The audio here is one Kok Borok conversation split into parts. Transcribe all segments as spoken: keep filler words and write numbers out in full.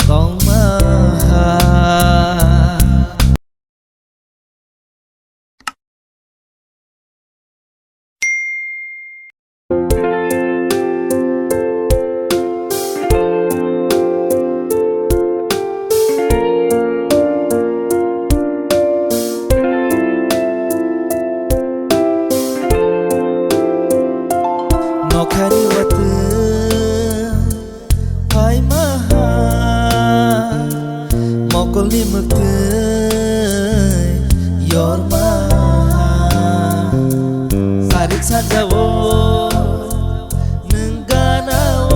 tongma ha. Nokhani watwi phaima ha, mokolni mwktwi yorma ha. Sarik sajao nwng ganao,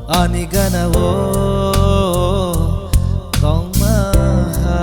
ani ganao tongma ha.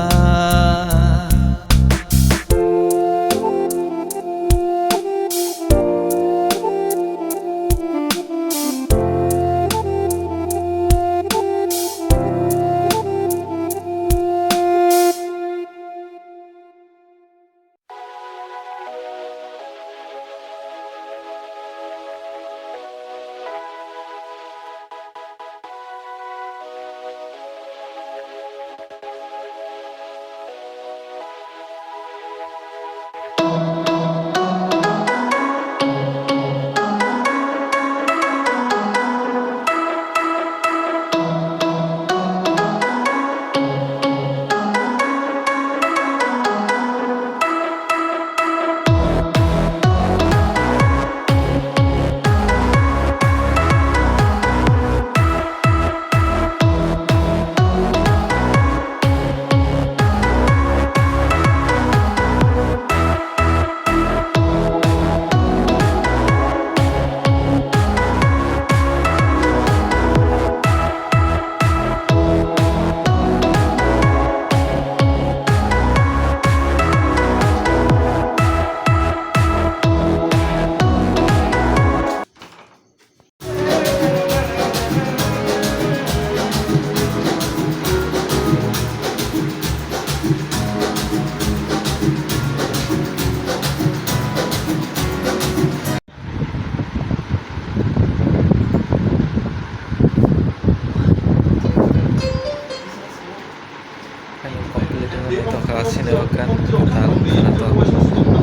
Ayung complete wngwi tongkha, sini o gan kwtal khwnato.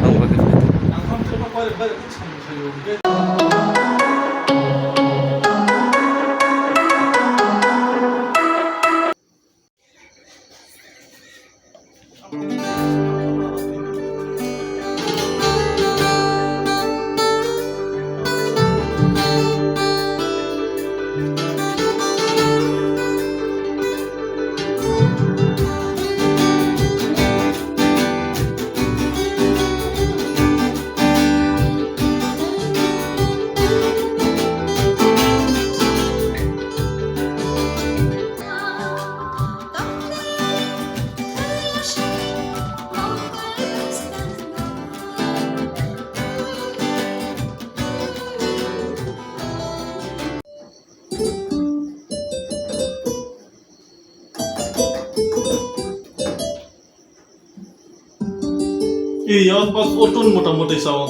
Ang bagwi. Iya, pas otun motamoti sao.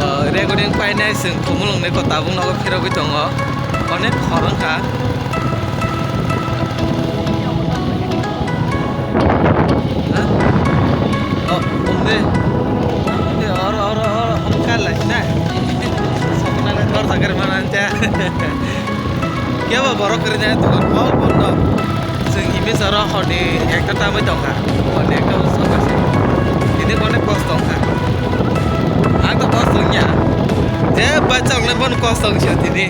Ah, recording painai chwng Khumulwng ni ko tabuk nogo phirogwi tongo. Onek khorang kha. Ha? Oh, umde. Umde, oro, oro, oro, umkar lai na. Sokna le dor jagar mana anja. Kebo borok kwrwinani dogan hok bondo. Chwng himwi soro horni ekta tamwi tongkha. Horni ekta bwswk tongkha. Tini konek kos tongkha. Ang to kos tongya. Je bachok le bono kos tong sio tini.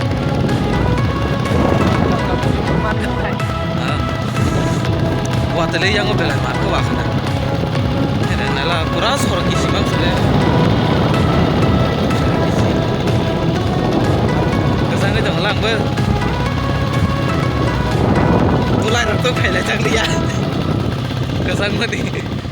Ah. Watele yango belai marko wakhana. Nala pura sorok kisimang sole. Halangbo. Tulai rok to khailai chakliya. Kwchangmani.